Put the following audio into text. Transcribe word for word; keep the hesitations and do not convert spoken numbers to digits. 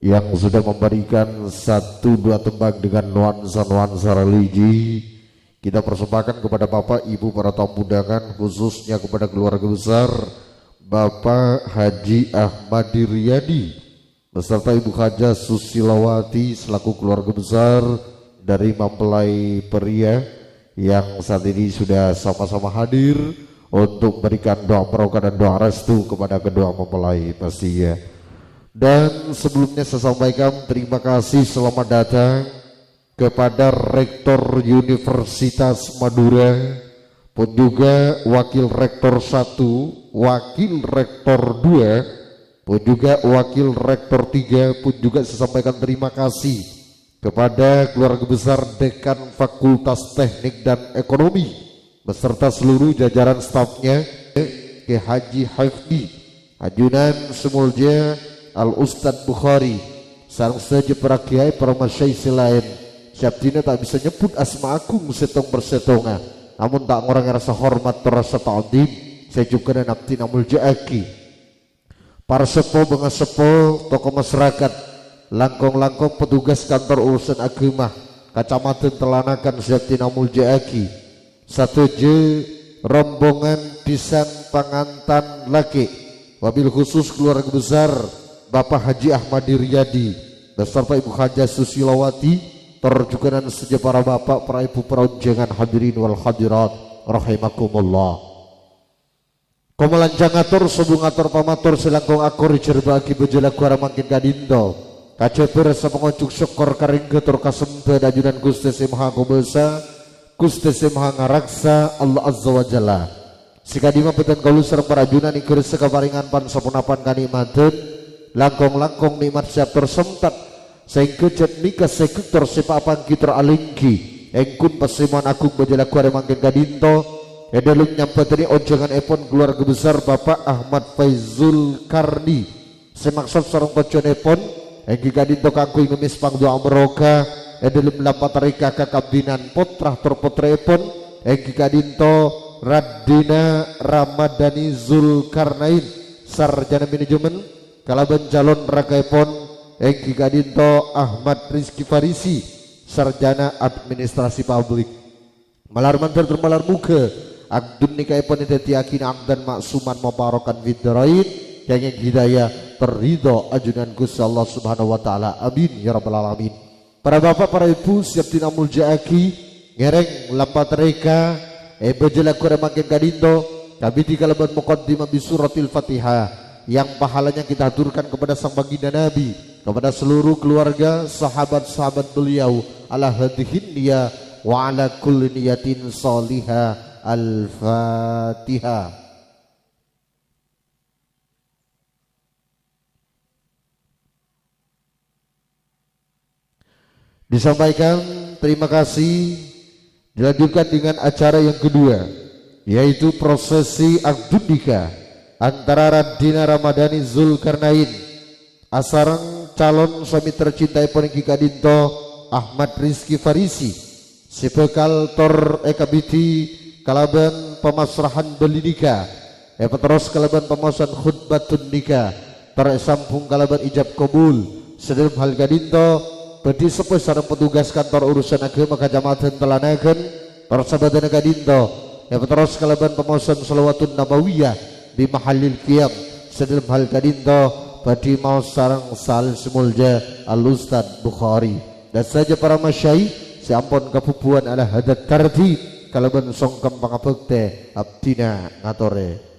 yang sudah memberikan satu dua tembang dengan nuansa-nuansa religi. Kita persembahkan kepada Bapak Ibu para tamu undangan, khususnya kepada keluarga besar Bapak Haji Ahmad Riyadi beserta Ibu Hajah Susilawati selaku keluarga besar dari mempelai pria yang saat ini sudah sama-sama hadir untuk memberikan doa barokah dan doa restu kepada kedua mempelai pastinya. Dan sebelumnya saya sampaikan terima kasih, selamat datang kepada Rektor Universitas Madura, pun juga Wakil Rektor satu, Wakil Rektor dua, pun juga Wakil Rektor tiga, pun juga saya sampaikan terima kasih kepada keluarga besar Dekan Fakultas Teknik dan Ekonomi beserta seluruh jajaran stafnya, Kiai Haji Hafdi, ajunan sè molja Al Ustadz Bukhari, sareng sadhâjâ para kiai, para masyayikh sè laèn, sè abdhina ta' bisa nyebbhut asma agung sèttong-persèttongnga, namong ta' ngorangè rasa hormat tor rasa ta'dhim sè jhughân abdhina molja'aghi. Para seppo, bângaseppo, tokoh masyarakat, langkong-langkong petugas kantor urusan agama Kacamatan Tellanakan sè abdhina molja'aghi, sadhâjâ rombongan bhisan pangantan lakè', wabil khusus keluarga besar Bapak Haji Ahmad Riyadi beserta Ibu Hajah Susilawati, tor jhughân sadhâjâ para bapak, para ibu, para onjhângan hadirin wal hadirat rahimakumullah. Kaulâ lanjhâng ator, sobung ator pamator sè langkong akor èjhârbâ'âghi bhâjâ lagghu arè mangkèn ka'dinto. Kajhâbhâr sapangonjhuk sokkor karèngghâ tor kasembhâ dâ' ajunan Ghustè Sè Maha Kobâsa, Ghustè Sè Maha Ngaraksa, Allah Azza wa Jalla. Sè ka'dimma bhâdhân kaulâ sareng para ajunan èghârâssa kaparèngan pan-saponapan kanè'madhân, langkong-langkong nè'mat sè ator sèmpat, Saèngghâ jhât mèka sè ghentor sè pa-, pangghi tor alèngghi, ènggun pasèmowan agung bhâjâ lagghu arè mangkèn ka'dinto, è dhâlem nyambhâdhâni onjhânganèpon keluarga besar Bapak Ahmad Faizul Karni. Sè maksod sareng tojjhuwânèpon èngghi ka'dinto kaangghuy ngemmès pangdu'a barokah è dhâlem lampa tarèka kakabbinan pottra tor pottrèèpon èngghi ka'dinto Raddhina Ramadhani Zulkarnain, sarjana manajemen, kalabân calon rakaèpon èngghi ka'dinto Ahmad Rizky Farisi, sarjana administrasi publik. Malar mandhâr tor malar moghâ akdun nikaèpon èdhâddhiyâghinah akdan ma'suman mubarokan fid dharain, kèngèng hidayah tor ridho ajunan Ghustè Allah Subhanahu wa Ta'ala. Amin ya rabbal alamin. Para bapa', para èbhu sè abdhina molja'aghi, ngèrèng lampa tarèka è bhâjâ lagghu arè mangkèn ka'dinto, kabidhi kalabân muqaddimah bi suratil Fatihah, yang pahalanya kita haturkan kepada Sang Baginda Nabi, kepada seluruh keluarga, sahabat-sahabat beliau, ala hadhihin niyah wa ala kulli niyatin shalihah. Al-Fatihah. Disampaikan terima kasih. Dilanjutkan dengan acara yang kedua, yaitu prosesi akdun nikah antara Raddhina Ramadhani Zulkarnain asareng calon suami tercintaèpon èngghi ka'dinto Ahmad Rizky Farisi, sè bhâkal tor èkabidhi kalabân pamasrahan bâli nikah. Èpaterros kalabân pamaosan khutbatun nikah, tor èsambhung kalabân ijab kabul. Sadhâlem hal ka'dinto, bhâdhi seppo sareng petugas kantor urusan agama Kacamatan Tellanakan, tor sabâdâna ka'dinto, èpaterros kalabân pamaosan shalawatun nabawiyah bi mahallil qiyam. Sadhâlem hal ka'dinto, bhâdhi maos sareng sal sè molja Al Ustadz Bukhari. Dâ' sadhâjâ para masyayikh sè ampon kabubuwân ala hadat tartib kalabân songkem pangabhâktè, abdhina ngatorè